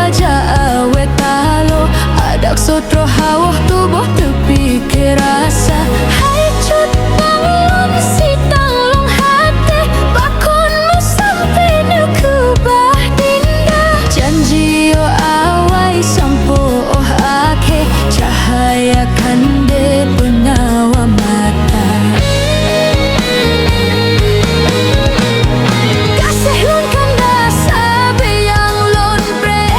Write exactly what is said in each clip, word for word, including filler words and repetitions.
Jak awai taloe, adak soe troh hawoh tuboh teupike rasa. Hai cut bang lôn sitang lôn até, pakon meusampoe neukeubah dinda. Janji yoh awai sampoe óh akhé, cahya kandé peungawa mata. Gaséh lôn kanda sabe nyang lôn preh.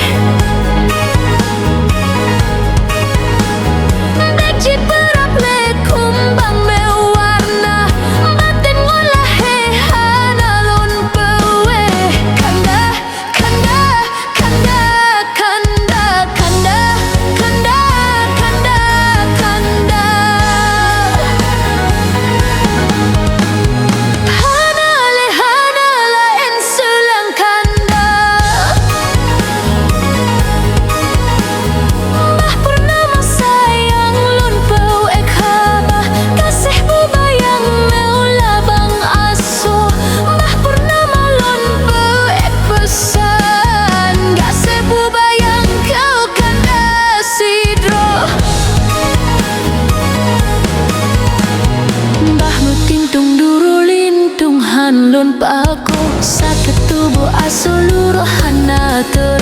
Bèk jipeurab lé kumbang meuwarna, batén ngon lahé hana lôn peuwéh. Kanda, kanda, kanda, kanda, kanda, kanda, kanda, kanda. Hana lé, hana laén seulang kanda. Bah Purnama sayang lôn peuék haba, gaséh bubayang meulabang asoe. Bah Purnama lôn peuék peusan, gaséh bubayang keu kanda sidroe. Bah Meutintung duru lintong han lôn pakoe, sakét tuboh asoe luroh hana teu